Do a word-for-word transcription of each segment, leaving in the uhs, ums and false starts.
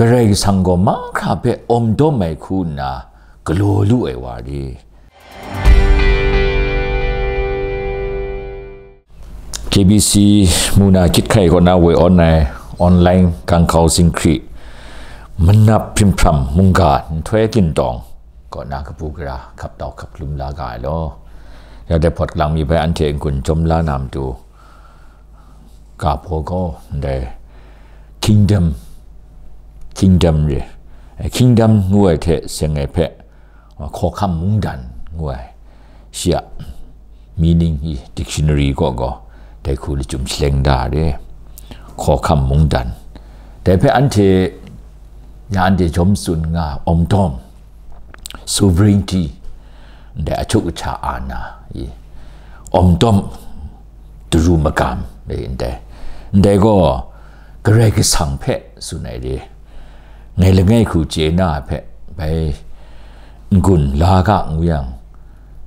Karai Kasang gaw mahkra hpe awm dawm ai hku nna galaw lu ai wa re. K B C mu na hkyit hkai kaw na woi awn ai online kangkau zinghkri manap hprim hpram mungga nhtoi gindawng kaw na kabu gara hkap tau hkap lum la ga ai law. Ya dai hpawt lang mi bai anhte n-gun jawm la na matu, ga hpaw gaw ndai kingdom, kingdom re, kingdom ngu ai hte seng ai hpe, hkawhkam mungdan ngu ai, shi a meaning i dictionary kaw gaw dai hku lachyum shaleng da re, hkawhkam mungdan. Dai hpe anhte, ya anhte jawm tsun nga, awm dawm, sovereignty, ndai achuk ahta ana i, awm dawm, daru magam, e, ndai, ndai gaw Karai Kasang hpe tsun ai re. Ngai langai hku chye na ai hpe bai n-gun la ga ngu yang,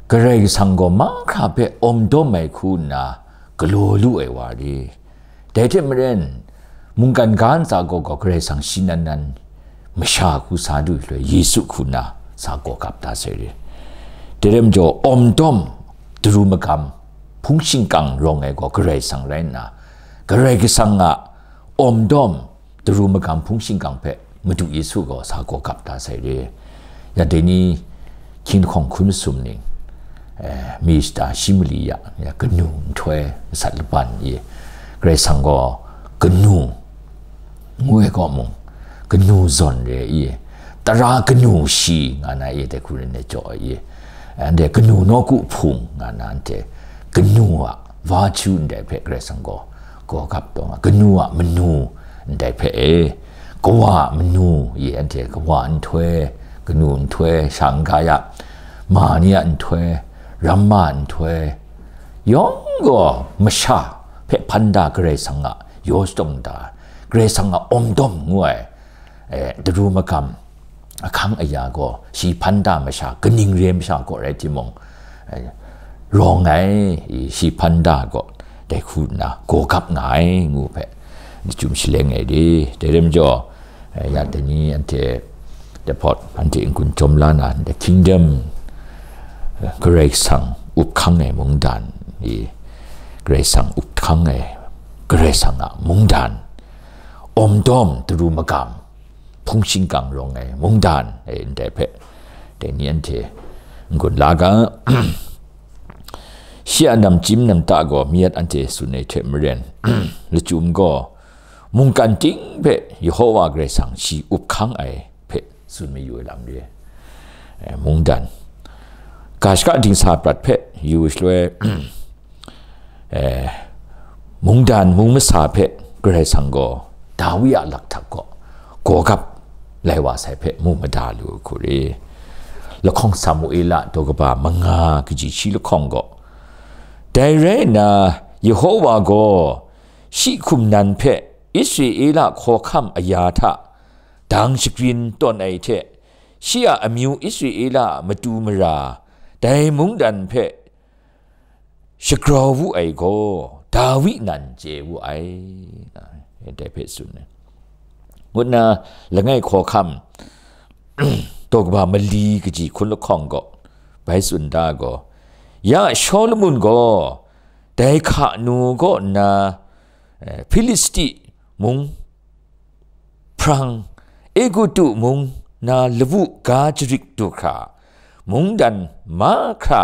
Karai Kasang gaw mahkra hpe awm dawm ai hku nna galaw lu ai wa re. Dai hte maren, mungkan ga ntsa gaw gaw Karai Kasang shi nan nan masha hku sa du shaloi, Yesu hku nna sa gaw gap da sai re. Dai rai majaw, awm dawm, daru magam, hpung shingkang rawng ai gaw Karai Kasang rai nna, Karai Kasang a awm dawm, daru magam, hpung shingkang hpe Madu Yesu gaw sa gaw gap da sai re. Ya dai ni hkying lahkawng hkun masum ning, eh, mi shata shi mali ya, ya kanu nhtoi, masat laban i, Karai Kasang gaw kanu ngu ai gaw mung, kanu zawn re i, tara kanu shi nga na i, dai hku rin ai jaw i, anhte kanu nawku hpung nga na, anhte kanu a virtue ndai hpe Karai Kasang gaw gaw gap taw nga, kanu a manu ndai hpe e, kawa a manu i, anhte kawa nhtoi, kanu nhtoi, shang ga ya, ma ni a nhtoi, ramma nhtoi, yawng gaw masha hpe hpan da, Karai Kasang a yaw shadawn da, Karai Kasang a awm dawm ngu ai, eh, daru magam, ahkang aya gaw shi hpan da masha, kaning re masha gaw rai timung, eh, rawng ai, i, shi hpan da gaw dai hku nna gaw gap nga ai ngu hpe, lachyum shaleng ai re. Dai rai majaw, eh, ya dai ni anhte dai hpawt anhte n-gun jawm la na, the kingdom, eh, Karai Kasang up hkang ai mungdan, i, Karai Kasang up hkang ai, Karai Kasang a mungdan, awm dawm, daru magam, hpung shingkang rawng ai mungdan, e, ndai hpe, dai ni anhte n-gun la ga. Shi a namchyim namta gaw mi-at anhte tsun ai hte maren, lachyum gaw mungkan ting hpe Yehova Karai Kasang shi up hkang ai hpe tsun mayu ai lam re. Eh, mungdan, ga shaka dingsa prat hpe yu shaloi, eh, mungdan mung masa hpe Karai Kasang gaw Dawi a lakhtak gaw gaw gap lai wa sai hpe mu mada lu ai hku re. Lahkawng Samuela daw kaba manga kaji shi lahkawng gaw, dai rai nna, Yehova gaw shi hkum nan hpe Israela hkawhkam aya hta dang shagrin tawn ai hte, shi a amyu Israela a matu mara dai mungdan hpe shagrau wu ai gaw, Dawi nan chye wu ai, nga, dai hpe tsun ai. Ngut nna, langai hkawhkam, daw kaba mali kaji hkun lahkawng gaw, bai tsun da gaw, ya Shawlumon gaw, dai hka nu kaw nna, eh, Hpilisti mung hprang, Egutu mung na lawu ga jarit du hkra, mungdan mahkra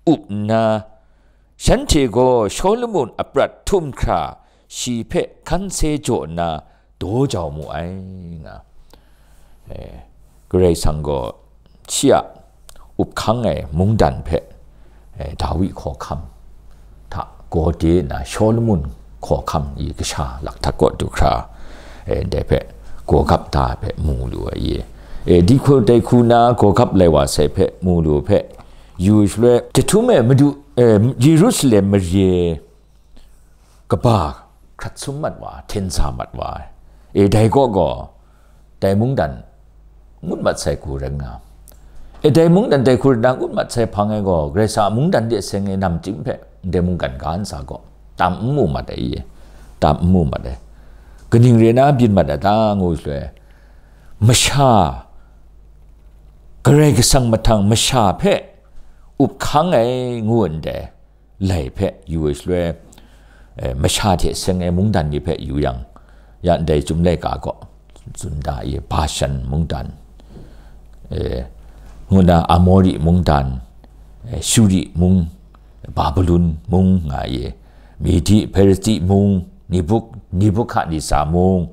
up nna, shanhte gaw Shawlumon a prat htum hkra, shi hpe hkan se jaw nna daw jau mu ai, nga. Eh, Karai Kasang gaw shi a up hkang ai mungdan hpe, eh, Dawi hkawhkam hta gaw de nna, Shawlumon hkawhkam i kasha lakhtak kaw du hkra, eh, dai hpe gaw gap da hpe mu lu ai i. Eh, dai hku, dai hku na gaw gap lai wa sai hpe mu lu hpe yu shaloi, jahtum e Madu, eh, Yerusalem mare kaba hkrat sum mat wa, hten sa mat wa ai. E, dai kaw gaw, dai mungdan ngut mat sai hku rai nga. E, dai mungdan dai hku rai na ngut mat sai hpang e gaw, Karai Kasang a mungdan de seng e namchying hpe, ndai mungkan ga ntsa gaw, tam n mu mat ai i, tam n mu mat ai. Kaning re na byin mat ai ta, ngu shaloi, masha, Karai Kasang mahtang masha hpe up hkang ai ngu ndai lai hpe yu ai shaloi, eh, masha hte seng ai mungdan ni hpe yu yang, ya ndai Chyum laika gaw tsun da i, Bashan mungdan, eh, ngu na Amori mungdan, eh, Shuri mung, Babulun mung nga i, Medi, Persi mung, Nebuk-, Nebukadneza mung,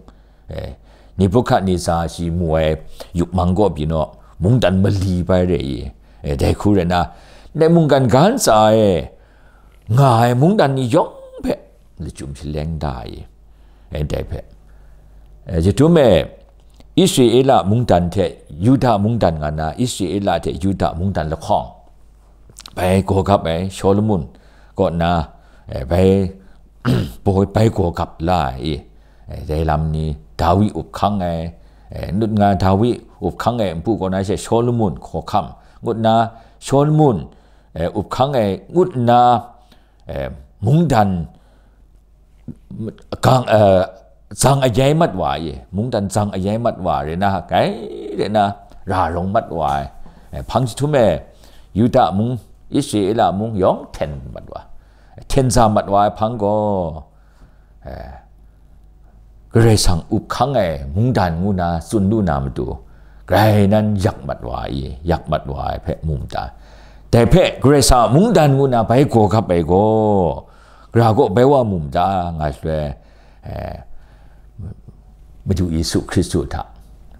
eh, Nebukadneza shi mu ai yup mang gaw byin naw, mungdan mali bai re i, eh, dai hku rai na, ndai mungkan ga ntsa e nga ai mungdan ni yawng hpe lachyum shaleng da i, eh, dai hpe, eh, jahtum e, Israela mungdan hte Yuda mungdan nga na, Israela hte Yuda mungdan lahkawng, bai gaw gap ai Shawlumon kaw na, eh, bai, bai gaw gap la ai i, eh, dai lam ni Dawi up hkang ai, eh, ngut nga Dawi up hkang ai npu kaw na she Shawlumon hkawhkam, ngut na Shawlumon, eh, up hkang ai, ngut na, eh, mungdan gang, eh, zang ayai mat wa ai, mungdan zang ayai mat wa rai na, kai rai na, ra rawng mat wa ai, eh, hpang jahtum e, Yuda mung, Israela mung yawng hten mat wa, hten za mat wa ai hpang gaw, eh, Karai Kasang up hkang ai mungdan ngu na tsun lu na matu, grai nan yak mat wa ai, yak mat wa ai hpe mu mada. Dai hpe Karai Kasang a mungdan ngu na bai gaw gap ai gaw, gara gaw bai wa mu mada nga shaloi, eh, Madu Yesu Hkristu hta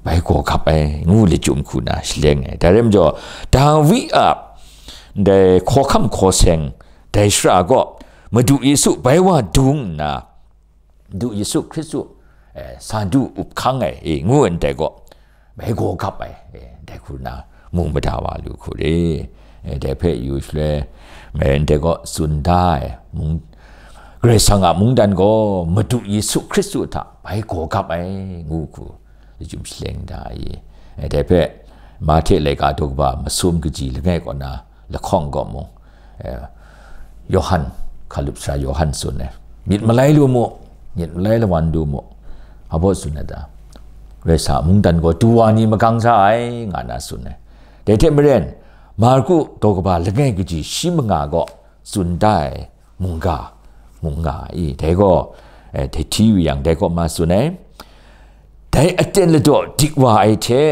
bai gaw gap ai ngu lachyum hku na shaleng ai. Dai rai majaw, Dawi a ndai hkawhkam hkaw seng, dai shara gaw Madu Yesu bai wa dung nna, Madu Yesu Hkristu, eh, sa du up hkang ai, eh, ngu ndai gaw, bai gaw gap ai, eh, dai hku na mu mada wa lu hku re. Eh, dai hpe yu shaloi, eh, ndai gaw tsun da ai, mung, Karai Kasang a mungdan gaw Madu Yesu Hkristu hta bai gaw gap ai, ngu hku lachyum shaleng da ai. Eh, dai hpe, Mahte laika daw kaba masum kaji langai kaw na, lahkawng gaw mung, eh, Yawhan, hkalup sara Yawhan tsun ai, myit malai lu mu, myit malai lawan lu mu, a baw tsun ai ta? Karai Kasang a mungdan gaw du wa ni magang sa ai, nga na tsun ai. Dai hte maren, Marku daw kaba langai kaji shi manga gaw tsun da ai mungga, mung nga ai. Dai gaw, eh, dai hti yu yang, dai kaw ma tsun ai. Dai aten ladaw dik wa ai hte,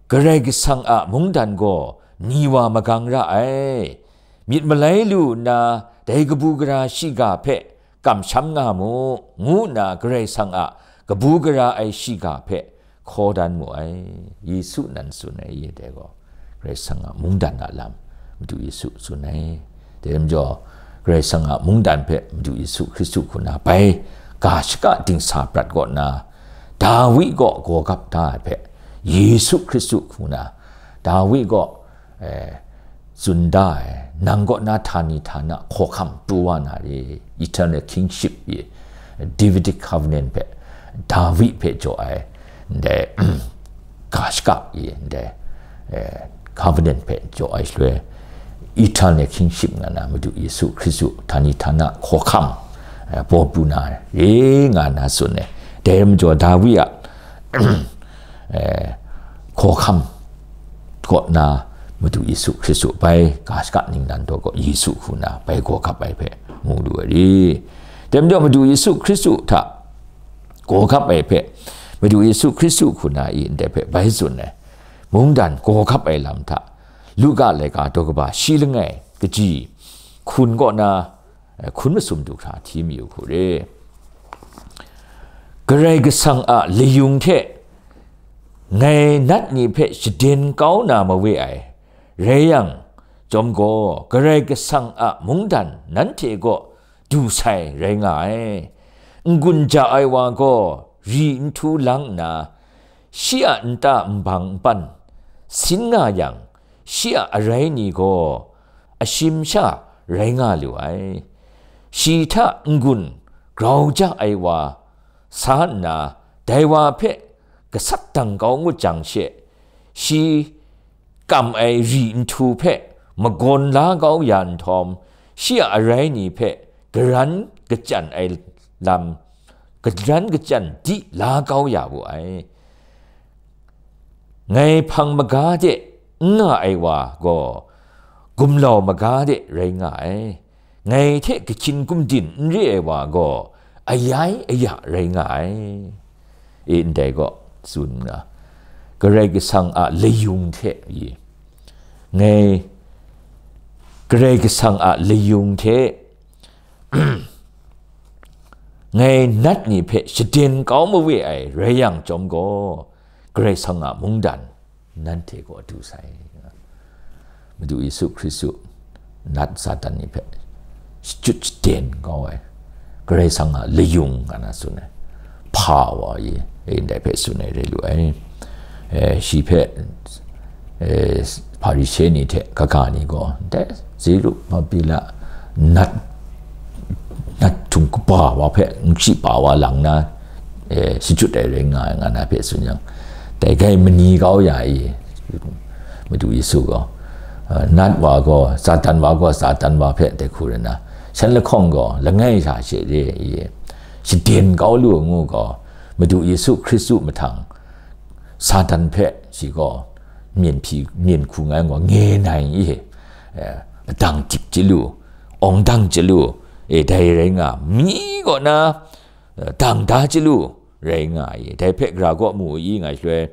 Karai Kasang a mungdan gaw ni wa magang ra ai. Myit malai lu nna, dai kabu gara shiga hpe kamsham nga mu, ngu nna Karai Kasang a kabu gara ai shiga hpe hkaw dan mu ai. Yesu nan tsun ai, dai gaw Karai Kasang a mungdan a lam, Madu Yesu tsun ai. Dai majaw, Karai Kasang a mungdan hpe Madu Yesu Hkristu hku na bai ga shaka dingsa prat kaw na, Dawi gaw gaw gap da ai hpe, Yesu Hkristu hku na, Dawi gaw, eh, tsun da ai, nang kaw na htani htana hkawhkam pru wa na re, eternal kingship i, Davidic covenant hpe, Dawi hpe jaw ai, ndai, ga shaka i, ndai, eh, covenant hpe jaw ai shaloi, eternal kingship nga na Madu Yesu Hkristu htani htana hkawhkam, eh, baw pru na re nga na tsun ai. Dai majaw Dawi a, eh, hkawhkam kaw na Madu Yesu Hkristu bai ga shaka ningnan daw gaw Yesu hku na bai gaw gap ai hpe mu lu ai re. Dai majaw Madu Yesu Hkristu hta gaw gap ai hpe, Madu Yesu Hkristu hku na i ndai hpe bai tsun ai. Mungdan gaw gap ai lam hta, Luka laika daw kaba shi langai kaji hkun kaw na, eh, hkun masum du hkra hti mayu hku re. Karai Kasang a layung hte ngai nat ni hpe shaden kau na mawe ai, rai yang chyawm gaw, Karai Kasang a mungdan nanhte kaw du sai rai nga ai. N-gun ja ai wa gaw ri n htu lang nna, shi a nta nbang npan sin nga yang, shi a arai ni gaw ashim sha rai nga lu ai. Shi hta n-gun grau ja ai wa sa nna, dai wa hpe gasat dang kau ngut jang she, shi kam ai ri nhtu hpe magawn la kau ya nhtawm, shi a arai ni hpe garan kachyan ai lam, garan kachyan di la kau ya wu ai. Ngai hpang maga de n nga ai wa gaw, gumlau maga de rai nga ai. Ngai hte kahkyin gumdin n re ai wa gaw, ayai aya rai nga ai. E, ndai gaw tsun nna, Karai Kasang a layung hte i, ngai, Karai Kasang a layung hte, ngai nat ni hpe shaden kau mawe ai rai yang chyawm gaw, Karai Kasang a mungdan nanhte kaw du sai. Madu Yesu Hkristu nat Satan ni hpe shachyut shaden kau ai, Karai Kasang a layung nga na tsun ai, hpa wa i, e, ndai hpe tsun ai rai lu ai. E, shi hpe, e, Hparishe ni hte kaga ni gaw, ndai Zerubbabela nat, nat htung kaba wa hpe n shi pa wa lang na, e, shachyut ai rai nga ai, nga na hpe tsun yang, dai gai mani kau ya i, Madu Yesu gaw, a, nat wa gaw, Satan wa gaw, Satan wa hpe dai hku rai na, shan lahkawng gaw, langai sha she re i, shaden kau lu ngu gaw, Madu Yesu Hkristu mahtang, Satan hpe shi gaw, myen hpyi, myen hku ngai gaw, nge nai i, e, adang dip chyalu, awng dang chyalu, e, dai rai nga, mi kaw na, e, dang da chyalu, rai nga ai. Dai hpe gara kaw mu i nga shaloi,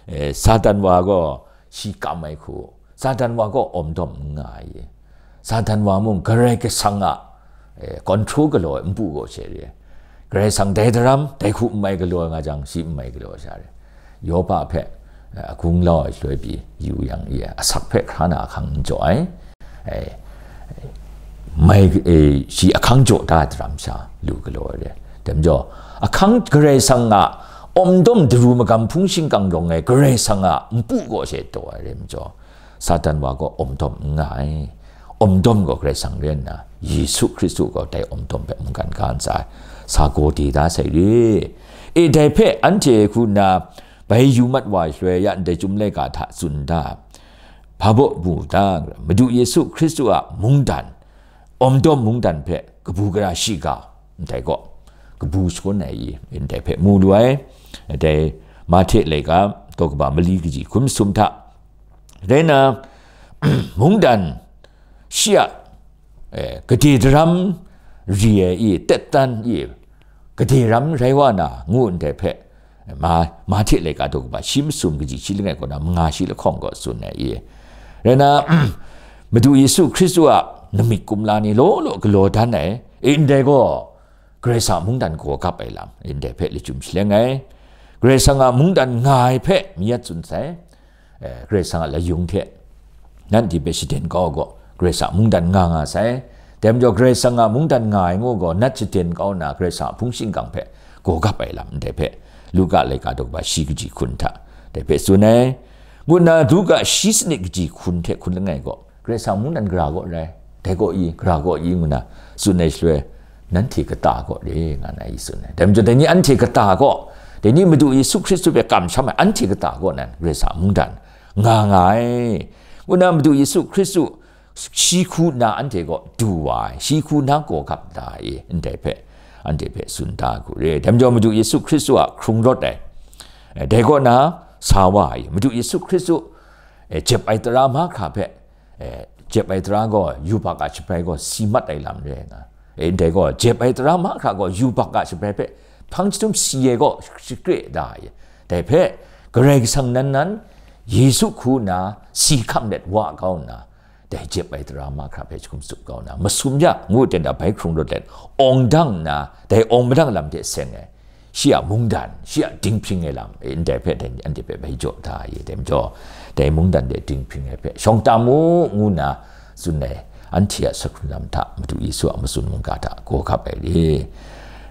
e, Satan wa gaw shi kam ai hku, Satan wa gaw awm dawm n nga ai. Satan wa mung Karai Kasang a, e, control galaw ai npu gaw she re ai. Karai Kasang dai daram, dai hku n mai galaw ai nga jang, shi n mai galaw ai sha re. Yopa hpe, e, agung lau ai shaloi pyi yu yang i, asak hpe hkra na ahkang n jaw ai. E, mai, e, shi ahkang jaw da ai daram sha lu galaw ai re. Dai majaw, ahkang Karai Kasang a awm dawm daru magam hpung shingkang rawng ai Karai Kasang a npu gaw she taw ai re majaw, Satan wa gaw awm dawm n nga ai. Awm dawm gaw Karai Kasang rai nna, Yesu Hkristu gaw dai awm dawm hpe mungkan ga ntsa ai. Sa gaw de da sai re. E, dai hpe anhte hku nna bai yu mat wa ai shaloi, ya ndai Chyum laika hta tsun da. Hpa baw mu ta, Madu Yesu Hkristu a mungdan, awm dawm mungdan hpe kabu gara shiga, ndai gaw, kabu shagun ai i, ndai hpe mu lu ai, dai Mahte laika, daw kaba mali kaji hkun masum hta, rai nna, mungdan shi a, e, gade daram ri ai i, tettan i, gade ram rai wa na, ngu ndai hpe, Ma, Mahte laika daw kaba shi masum kaji shi langai kaw na manga shi lahkawng gaw tsun ai i. Rai nna, Madu Yesu Hkristu a namik kumla ni law law galaw dan ai, e, ndai gaw, Karai Kasang a mungdan gaw gap ai lam, e, ndai hpe lachyum shaleng ai. Karai Kasang a mungdan nga ai hpe mi ya tsun sai. E, Karai Kasang a layung hte nanhte hpe shaden kau gaw, Karai Kasang a mungdan nga nga sai. Dai majaw, Karai Kasang a mungdan nga ai ngu gaw, nat shaden kau nna, Karai Kasang a hpung shingkang hpe gaw gap ai lam, ndai hpe Luka laika daw kaba shi kaji hkun hta, dai hpe tsun ai. Ngu nna, Luka shi sanit kaji hkun hte hkun langai gaw, Karai Kasang mungdan gara gaw rai, dai gaw i, gara gaw i, ngu nna tsun ai shaloi, nanhte kata gaw re, nga na i tsun ai. Dai majaw, dai ni anhte kata gaw, dai ni Madu Yesu Hkristu hpe kamsham ai anhte kata gaw nan Karai Kasang mungdan nga nga ai. Ngu nna Madu Yesu Hkristu shi hku nna anhte gaw du wa ai, shi hku nna gaw gap da ai, ndai hpe, anhte hpe tsun da hku re. Dai majaw Madu Yesu Hkristu a hkrung rawt ai, e, dai kaw na sa wa ai, Madu Yesu Hkristu, e, jep ai tara mahkra hpe, e, jep ai tara gaw yubak a shabrai gaw si mat ai lam re ai nga. E, ndai gaw, jep ai tara mahkra gaw yubak a shabrai hpe hpang chyahtum si ai gaw shakre da ai. Dai hpe, Karai Kasang nan nan, Yesu hku nna si hkam let wa kau nna, dai jep ai tara mahkra hpe jahkum tsup kau nna, masum ya, ngu ten da bai hkrung rawt let, awng dang nna, dai awng madang lam hte seng ai, shi a mungdan, shi a dinghpring ai lam, e, ndai hpe dai ni anhte hpe bai jaw da ai, dai majaw, dai mungdan de dinghpring ai hpe shawng tam u, ngu nna tsun ai, anhte a sahkrung lam hta Madu Yesu a matsun mungga hta gaw gap ai re.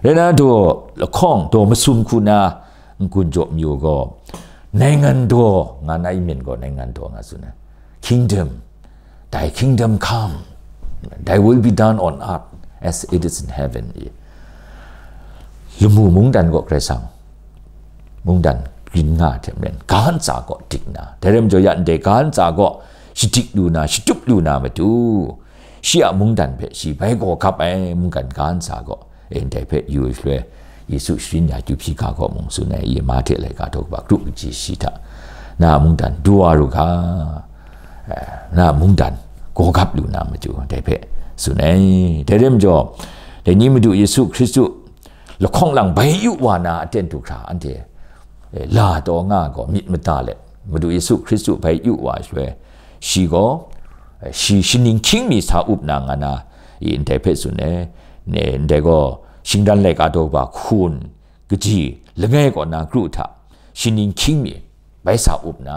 Rai nna, daw lahkawng, daw masum hku na n-gun jaw mayu gaw, Naingan daw, nga na i myen gaw naingan daw nga tsun ai. Kingdom, thy kingdom come, thy will be done on earth as it is in heaven. Lamu mungdan gaw Karai Kasang mungdan grin nga hte maren, ga ntsa gaw dik nna, dai rai majaw ya ndai ga ntsa gaw shadik lu na, shatup lu na matu, shi a mungdan hpe shi bai gaw gap ai mungkan ga ntsa gaw, e, ndai hpe yu ai shaloi, Yesu sharin ya akyu hpyi ga gaw mung tsun ai, i Mahte laika daw kaba kru kaji shi hta, Na a mungdan du wa ru ga, eh, na a mungdan gawgap lu na matu, dai hpe tsun ai. Dai rai majaw, dai ni Madu Yesu Hkristu lahkawng lang bai yu wa na aten du hkra, anhte, eh, la taw nga gaw myit mada let, Madu Yesu Hkristu bai yu wa shaloi, shi gaw, eh, shi shaning hkying mi sa up na nga na, i ndai hpe tsun ai. Ne, ndai gaw shingran laika daw ba hkun, kaji langai kaw na kru hta, shaning hkying mi bai sa up na,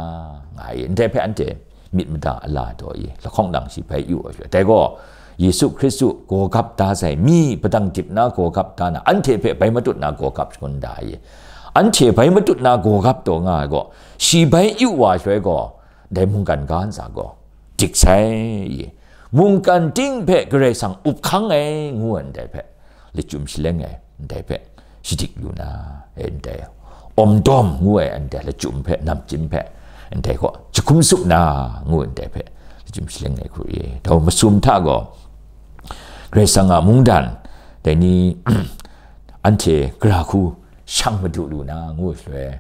nga i, ndai hpe anhte myit mada a la taw i, lahkawng lang shi bai yu ai shaloi. Dai gaw, Yesu Hkristu gawgap da sai, mi padang dip na gawgap da na, anhte hpe bai matut na gawgap shangun da i, anhte bai matut na gawgap taw nga ai gaw, shi bai yu wa shaloi gaw, dai mungkan ga ntsa gaw, dik sai i, mungkan ting hpe Karai Kasang up hkang ai, ngu ai ndai hpe, lachyum shaleng ai ndai hpe, shadik lu na, e ndai, awm dawm ngu ai ndai lachyum hpe, namchyim hpe, ndai gaw jahkum sup na, ngu ai ndai hpe, lachyum shaleng ai hku i, dau masum hta gaw, Karai Kasang a mungdan, dai ni, anhte gara hku shang madu lu na, ngu shaloi,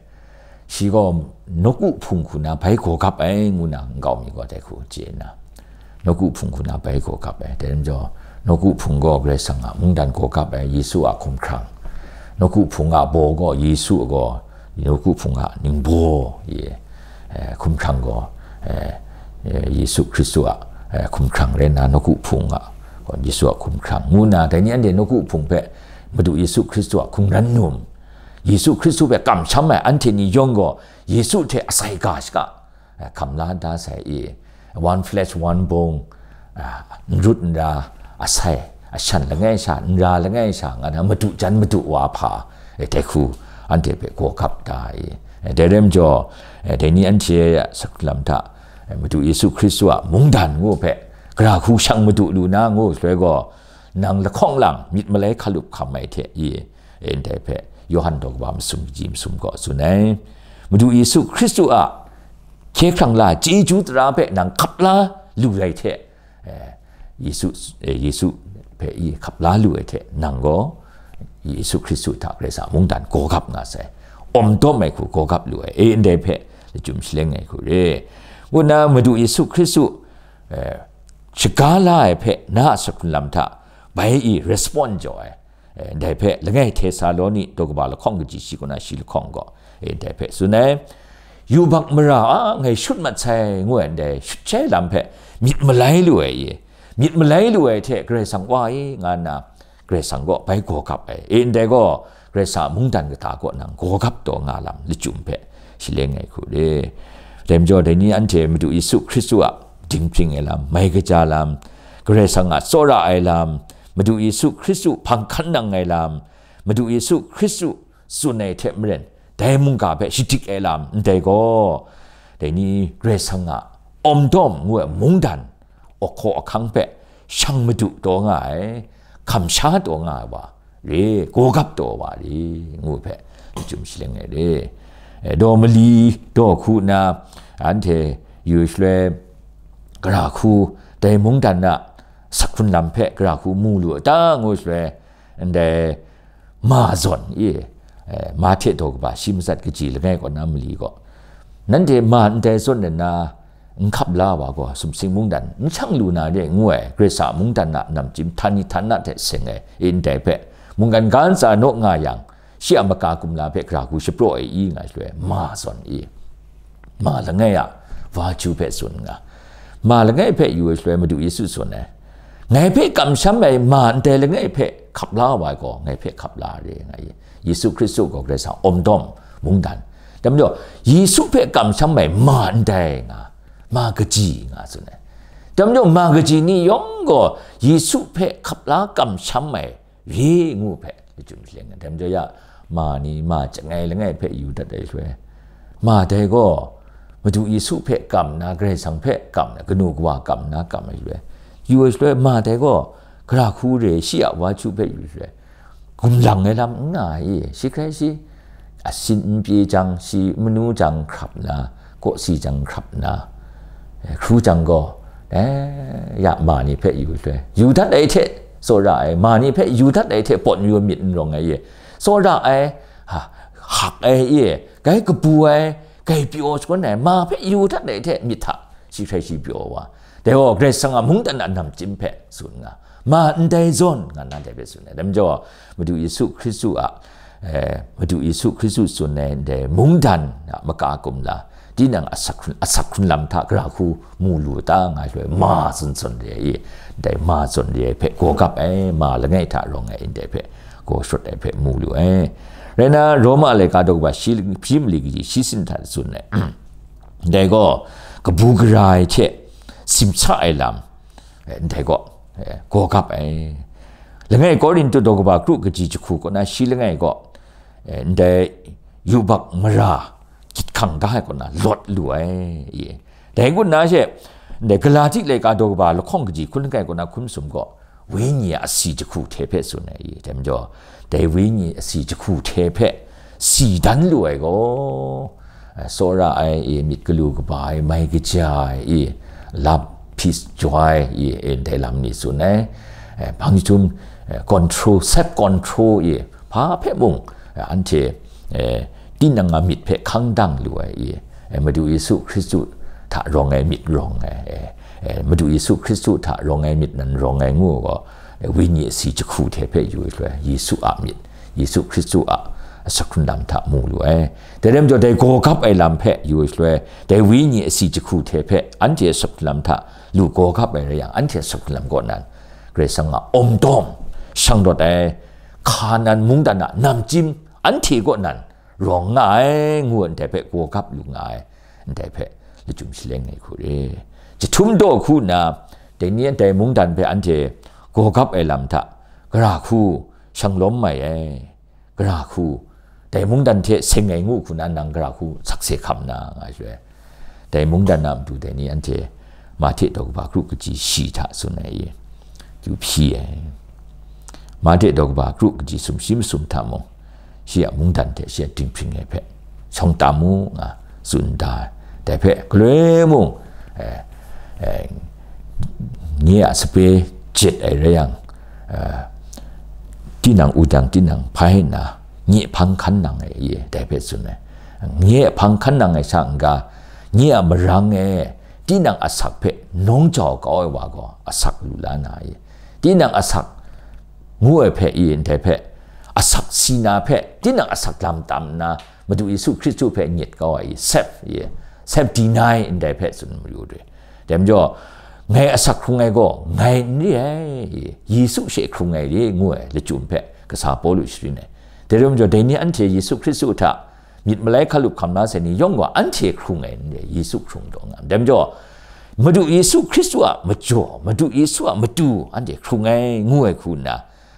shi gaw nawku hpung hku na bai gawgap ai, ngu na nkau mi gaw dai hku chye nna, nawku hpung hku na bai gawgap ai. Dai majaw, nawku hpung gaw Karai Kasang a mungdan gawgap ai, Yesu a hkumhkrang. Nawku hpung a baw gaw Yesu gaw, nawku hpung a ningbaw, ye, eh, hkumhkrang gaw, eh, eh, Yesu Hkristu a, eh, hkumhkrang rai nna, nawku hpung a gaw Yesu a hkumhkrang. Ngu nna, dai ni anhte nawku hpung hpe Madu Yesu Hkristu a hkungran num, Yesu Hkristu hpe kamsham ai anhte ni yawng gaw, Yesu hte asai ga shaka, eh, hkam la da sai i, one flesh, one bone, ah, n rut n ra, asai, ashan langai sha, n ra langai sha, nga na madu jan madu wa hpa, eh, dai hku, anhte hpe gawgap da i. Eh, dai rai majaw, eh, dai ni anhte a sakhut lam hta, eh, Madu Yesu Hkristu a mungdan ngu hpe, gara hku shang madu lu na ngu shaloi gaw, nang lahkawng lang myit malai hkalup hkam ai hte i, e ndai hpe, Yawhan daw kaba masum kaji masum gaw tsun ai. Madu Yesu Hkristu a hkye hkrang la chyeju tara hpe nang hkap la lu ai hte, eh, Yesu, eh, Yesu hpe i hkap la lu ai hte, nang gaw Yesu Hkristu hta Karai Kasang a mungdan gawgap nga sai. Awm dawm ai hku gawgap lu ai, e ndai hpe lachyum shaleng ai hku re. Ngu nna Madu Yesu Hkristu, eh, shaga la ai hpe na a sakhut lam hta bai i respond jaw ai. Eh, ndai hpe langai Htesaloni daw kaba lahkawng kaji shi kaw na shi lahkawng gaw, eh, ndai hpe tsun ai. Yubak mara a ngai shut mat sai, ngu ai ndai shut shai lam hpe myit malai lu ai i, myit malai lu ai hte Karai Kasang wa i, nga nna Karai Kasang gaw bai gawgap ai. E ndai gaw Karai Kasang a mungdan kata kaw nang gawgap taw nga lam lachyum hpe shaleng ai hku re. Dai majaw, dai ni anhte Madu Yesu Hkristu a dinghpring ai lam, mai kaja lam, Karai Kasang a tsawra ai lam, Madu Yesu Hkristu hpang hkan nang ai lam, Madu Yesu Hkristu tsun ai hte maren, dai mungga hpe shadik ai lam ndai gaw, dai ni Karai Kasang a awm dawm ngu ai mungdan, awhkaw ahkang hpe shang madu taw nga ai, hkam sha taw nga ai wa re, gawgap taw wa re, ngu hpe lachyum shaleng ai re. Eh, daw mali, daw hku nna, anhte yu shaloi, gara hku, dai mungdan a sakhun lam hpe gara hku mu lu a ta, ngu shaloi, ndai ma zawn i, eh, Mahte daw kaba shi matsat kaji langai kaw na mali gaw, nanhte ma ndai zawn nna, n hkap la wa gaw, sumsing mungdan n shang lu na re, ngu ai, Karai Kasang a mungdan a namchyim htan ni htan na hte seng ai, e ndai hpe, mungkan ga ntsa naw nga yang, shi a maka kumla hpe gara hku shapraw ai i nga shaloi, ma zawn i, ma langai a, wa ju hpe tsun nga, ma langai hpe yu ai shaloi, Madu Yesu tsun ai, ngai hpe kamsham ai ma ndai langai hpe hkap la wa ai gaw, ngai hpe hkap la re, nga i. Yesu Hkristu gaw Karai Kasang awm dawm mungdan. Dai majaw, Yesu hpe kamsham ai ma ndai nga, ma kaji nga tsun ai. Dai majaw, ma kaji ni yawng gaw Yesu hpe hkap la kamsham ai re ngu hpe lachyum shaleng ai. Dai majaw ya, ma ni ma chyangai langai hpe yu dat ai shaloi, ma dai gaw Madu Yesu hpe kam nna, Karai Kasang hpe kam nna, kanu kawa kam nna kam ai shaloi, yu ai shaloi, ma dai gaw gara hku re, shi a wa ju hpe yu shaloi, gumlang ai lam n nga ai, shi hkrai shi, asin n pyi jang, shi manu jang hkrap nna, kawsi jang hkrap nna, eh, hkru jang gaw, eh, ya ma ni hpe yu shaloi, yu dat ai hte tsawra ai, ma ni hpe yu dat ai hte pawt yu myit n rawng ai, tsawra ai, ha, hak ai, gai kabu ai, Dai pyaw shagun ai, ma hpe yu dat ai hte myit hta, shi hkrai shi pyaw wa. Dai gaw Karai Kasang a mungdan a namchyim hpe tsun nga, ma ndai zawn nga na dai hpe tsun ai. Dai majaw, Madu Yesu Hkristu a, eh, Madu Yesu Hkristu tsun ai ndai mungdan a maka kumla, tinang asak hkrun, asak hkrun lam hta gara hku mu lu ta nga shaloi, ma tsun tsun re ai i, ndai ma tsun re ai hpe gaw gap ai, ma langai hta rawng ai ndai hpe gaw shut ai hpe mu lu ai. Rai na, Roma laika daw kaba shi, shi mali kaji shi sin hta tsun ai. Ndai gaw, kabu gara ai hte simsa ai lam, eh, ndai gaw, eh, gaw gap ai. Langai Korintu daw kaba kru kaji jahku kaw na shi langai gaw, eh, ndai yubak mara gyit hkang da ai kaw na lawt lu ai, i. Dai ngut na she, ndai Galati laika daw kaba lahkawng kaji hkun langai kaw na hkun masum gaw, Wenyi a asi jahku hte hpe tsun ai i, dai majaw, dai Wenyi asi jahku hte hpe si dan lu ai gaw, eh, tsawra ai i, myit galu kaba ai, mai kaja ai i, love, peace, joy i, i, ndai lam ni tsun ai. Eh, hpang jahtum, eh, control, self control i, hpa hpe mung, eh, anhte, eh, tinang a myit hpe hkang dang lu ai i, eh, Madu Yesu Hkristu hta rawng ai myit rawng ai, eh, eh, Madu Yesu Hkristu hta rawng ai myit nan rawng ai ngu gaw, eh, Wenyi asi jahku hte hpe yu ai shaloi, Yesu a myit, Yesu Hkristu a asak hkrun lam hta mu lu ai. Dai rai majaw, dai gaw gap ai lam hpe yu ai shaloi, dai Wenyi asi jahku hte hpe anhte asak hkrun lam hta lu gaw gap ai rai yang, anhte asak hkrun lam kaw nan, Karai Kasang a awm dawm, shang rawt ai, Hkanan mungdan a namchyim anhte kaw nan rawng nga ai, ngu ai ndai hpe gaw gap lu nga ai, ndai hpe lachyum shaleng ai hku re. Jahtum daw hku nna, dai ni a dai mungdan hpe anhte gaw gap ai lam hta, gara hku shang lawm mai ai, gara hku dai mungdan hte seng ai ngu hku na nang gara hku sakse hkam na nga ai shaloi, dai mungdan a matu dai ni anhte Mahte daw kaba kru kaji shi hta tsun ai i, kyu hpyi ai. Mahte daw kaba kru kaji sumshi masum hta mung, shi a mungdan hte shi a dinghpring ai hpe shawng tam mu nga tsun da ai. Dai hpe galoi mung, eh, eh, nye a sape jet ai rai yang, eh, tinang wudang tinang hpai nna, nye hpang hkan nang ai i, dai hpe tsun ai. Nye hpang hkan nang ai sha n-ga, nye a marang e tinang asak hpe nawng jau kau ai wa gaw asak lu la na i, tinang asak ngu ai hpe i, ndai hpe asak si na hpe tinang asak lam tam nna, Madu Yesu Hkristu hpe nyet kau ai i, self i, self deny ndai hpe tsun mayu re. Dai majaw, ngai asak hkrung ai gaw, ngai n re ai, Yesu she hkrung ai re, ngu ai lachyum hpe kasa Pawlu sharin ai. Dai rai majaw, dai ni anhte Yesu Hkristu hta myit malai hkalup hkam la sai ni yawng gaw, anhte hkrung ai n re, Yesu hkrung taw nga. Dai majaw, Madu Yesu Hkristu a majaw, Madu Yesu a matu anhte hkrung ai, ngu ai hku nna,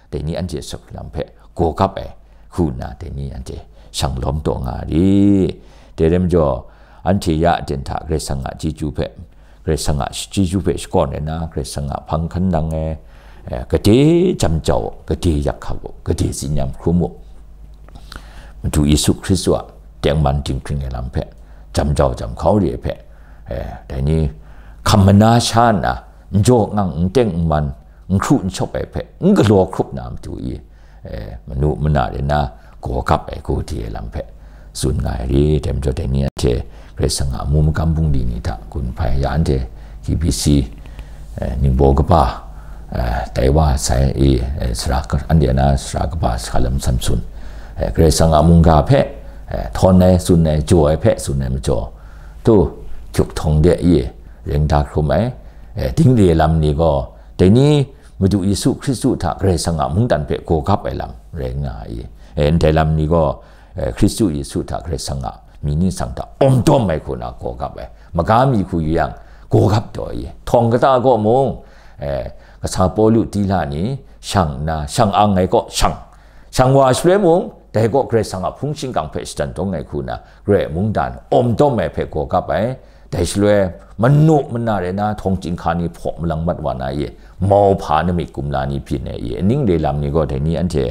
dai ni anhte asak hkrun lam hpe gaw gap ai hku nna, dai ni anhte shang lawm taw nga ri. Dai rai majaw, anhte ya aten hta Karai Kasang a chyeju hpe, Karai Kasang a chyeju hpe shakawn ai na, Karai Kasang a hpang hkan nang ai, eh, gade jam jau u, gade yak hkap u, gade tsin yam hkrum u. Madu Yesu Hkristu a tengman dinghpring ai lam hpe, jam jau jam hkau re ai hpe, eh, dai ni hkam mana sha nna, n jaw ngang, n teng n man, n hkru n shawp ai hpe, n galaw hkrup na matu i, eh, manu mana rai nna, gaw gap ai, gaw di ai lam hpe tsun nga ai ri, dai majaw dai ni anhte Karai Kasang a amu magam bungli ni hta gun hpai ya, anhte K B C, eh, ningbaw kaba, eh, tai wa sai i, eh, sara ka-, anhte na sara kaba Salam Samson, eh, Karai Kasang a mungga hpe, eh, htawn ai, tsun ai, jaw ai hpe tsun ai majaw, tu, hkyuk htawng de i, ring da hkrum ai, eh, dingre lam ni gaw, dai ni Madu Yesu Hkristu hta Karai Kasang a mungdan hpe gaw gap ai lam rai nga ai. Eh, ndai lam ni gaw, eh, Hkristu Yesu hta Karai Kasang a mying ningsang hta awm dawm ai hku na gaw gap ai. Maga mi hku yu yang, gaw gap taw ai. Htawng kata gaw mung, eh, kasa Pawlu tila ni shang nna, shang ang ai kaw shang. Shang wa shaloi mung, dai kaw Karai Kasang a hpung shingkang hpe shatan dawng ai hku na, Karai a mungdan awm dawm ai hpe gaw gap ai. Dai shaloi, manu mana rai na, htawng chyinghka ni hpaw malang mat wa na i, mauhpa namik kumla ni byin ai i, aning re lam ni gaw, dai ni anhte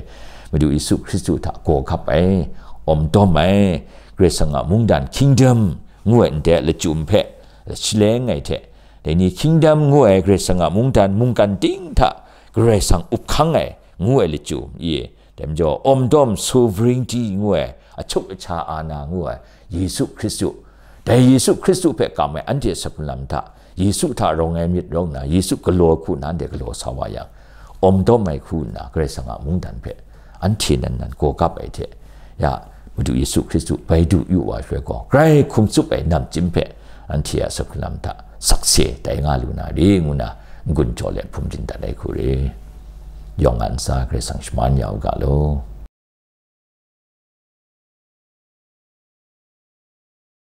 Madu Yesu Hkristu hta gaw gap ai, awm dawm ai, Karai Kasang a mungdan kingdom ngu ai ndai lachyum hpe shaleng ai hte, dai ni kingdom ngu ai Karai Kasang a mungdan mungkan ting hta Karai Kasang up hkang ai ngu ai lachyum i, dai majaw, awm dawm sovereignty ngu ai, achuk acha ana ngu ai, Yesu Hkristu Dai Yesu Hkristu hpe kam ai anhte saphun lam hta, Yesu hta rawng ai myit rawng nna, Yesu galaw hku nanhte galaw sa wa yang, awm dawm ai hku nna, Karai Kasang a mungdan hpe anhte nan nan gaw kap ai hte, ya, Madu Yesu Hkristu bai du yu wa shaloi gaw, grai hkum tsup ai namchyim hpe anhte a saphun lam hta sakse tai nga lu na re, ngu na n-gun jaw let hpum rin dat ai hku re. Yawng a ntsa Karai Kasang shaman ya u ga law.